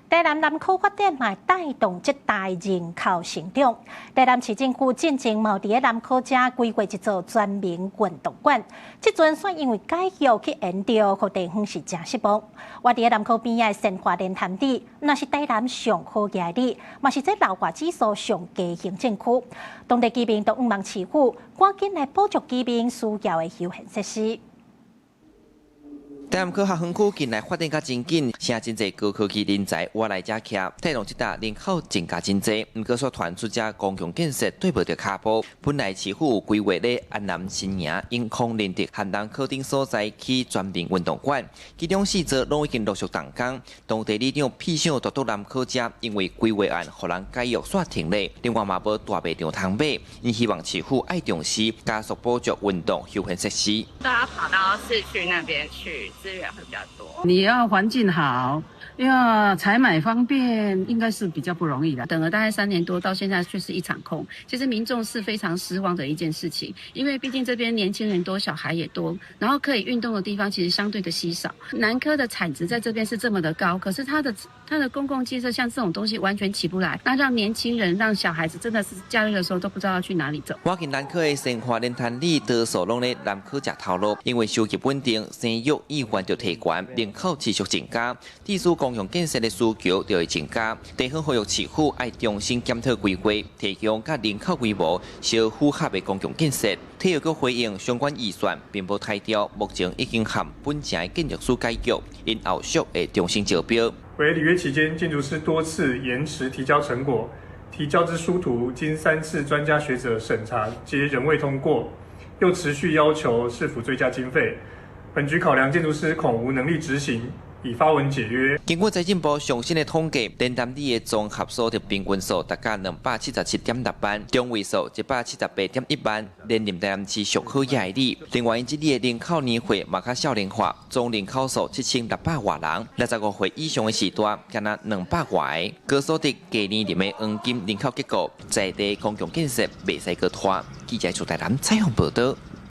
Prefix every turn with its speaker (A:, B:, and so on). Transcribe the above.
A: 台南南科發展嘛帶動這帶人口成長。台南市政府進前嘛佇南科遮規劃一座全民運動館，這陣煞因為改約去延掉，予地方是誠失望。倚佇南科邊仔的善化蓮潭里，毋但是台南上好額里，嘛是這老化指數上低行政區。當地居民都向望市府趕緊來補足居民需要的休閒設施。
B: 台南科學園區近來發展較真緊，現真濟高科技人才倚來遮徛，帶動這搭人口增加真濟。毋過煞傳出遮公共建設對無著跤步。本來市府有規劃咧安南新營、永康仁德和南科等所在起全民運動館，其中四座攏已經陸續動工。當地里長屁想獨獨南科遮，因為規劃案予人解約煞停咧。另外嘛無大賣場通買，𪜶希望市府愛重視加速補足運動休閒設施。
C: 大家跑到市區那邊去，資源會比較多。
D: 你要環境好，要採買方便，應該是比較不容易的。
E: 等了大概3年多，到現在卻是一場空。其實民眾是非常失望的一件事情，因為畢竟這邊年輕人多，小孩也多，然後可以運動的地方其實相對的稀少。南科的產值在這邊是這麼的高，可是它的公共建設像這種東西完全起不來，那讓年輕人、讓小孩子真的是假日的時候都不知道要去哪裡走。
B: 倚近南科的善化蓮潭里，多數攏咧南科食頭路，因為收入穩定，生育意願就提懸，人口持續增加，地區公共建設的需求就會增加。地方呼籲市府愛重新檢討規劃，提供佮人口規模相符合的公共建設。體育局回應相關預算並無刣掉，目前已經和本城的建築師解約，𪜶後續會重新招標。
F: 惟履約期間，建築師多次延遲提交成果，提交之書圖經三次專家學者審查，皆仍未通過，又持續要求市府追加經費。本局考量建築師恐無能力執行，已發文解約。
B: 根據財政部上新的統計，蓮潭里的綜合所得平均數大概277.6萬，中位數178.1萬，連任台南市上好額里。另外，𪜶這里的人口年歲嘛較少年化，總人口數7600外人，65歲以上的時代，敢若200外个。高所得低年齡的黃金人口結構，在地公共建設袂使閣拖。記者朱台南採訪報導。